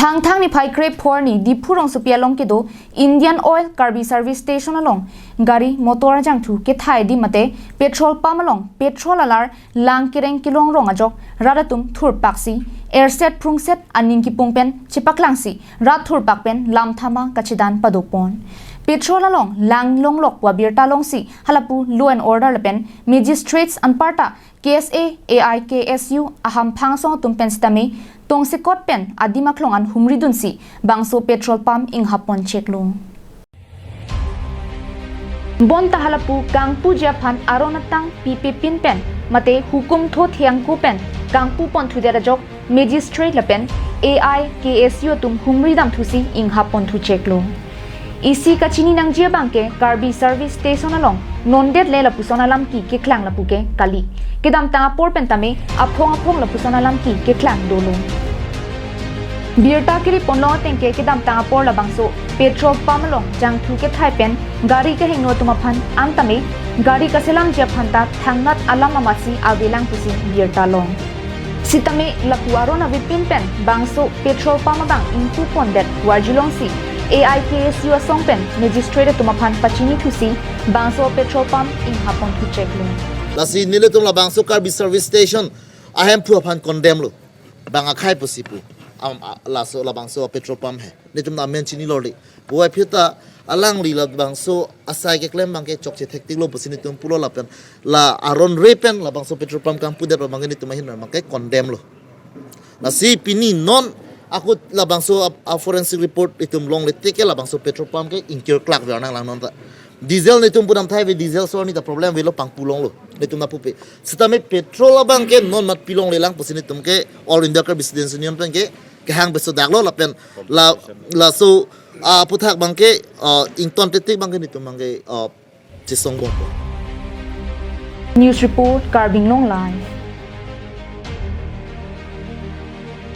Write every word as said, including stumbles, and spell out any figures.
Thangthang niphai krepho arni Diphu rongsopi along kedo Indian Oil Karbi Service Station along gari motor ajangthu kethai adim mate petrol pump along petrol alar lang kereng kelong rong ajok rat atum thurpaksi erset phrungset aning kipung pen chepaklangsi rat thurpak pen lam thama kachedan padopon. Petrol along lang longlok pu abirta longsi halapu law and order lapen magistrates anparta K S A, A I K S U ahamphang asong atum pen sitame tongsekot pen adim aklong an humridunsi bangso petrol pump inghapon cheklo. Bonta halapu kangpuji aphan aron atang pipepin pen mate hukum tho thiangku pen kangpuponthudet ajok magistrate lapen A I K S U atum humri damthusi inghapponthu cheklo. Isi kachini nangji abangke Karbi Service Station along nondet le lapuson alam ke keklang lapu ke kali. Kedamtang apor pen tame aphong aphong lapuson alam ke keklang dolo. Birta kiriponlong atengke kedamtang apor labangso petrol pump along jangthu kethai pen gari kehingno atum aphan an tame gari kaselamji aphan ta thangnat alam amatsi avelang pusi birta long. Sitame lapu aron avepin pen bangso petrol pump abang ingpupondet warjulongsi A I K S U asong pen magistrate atum aphan pachinithusi bangso petrol pump inghapponthu cheklo. Lasi nelitum labangso Karbi Service Station ahemphu aphan condemn lo. Bang akhai pusi pu. Am, a, laso labangso petrol pump he. Nelitum amen chinilole. Puvoiphit ta alangli labangso asai keklem abangke chokche thektiklo pusi nelitum pulo lapen la aron re pen labangso petrol pump kangpudet abangke nelitum ahin abangke condemn lo. Lasi pini non akut labangso a, a forensic report itum longle teke labangso petrol pump ke ingkirklak ver nanglang non ta. Diesel nelitum pudam thai ave, diesel so arni ta problem avelo, pangpulonglo. Nelitum na pupe. Sitame petrol abangke non mat pilonglelang pusi nelitum ke All India Karbi Students Union pen ke kehang beso daklo lapen la, laso, ah, aphuthak abangke, ah, ington tetik abangke nelitum abangke, ah, chesong bompo. News report, Karbi Anglong Live.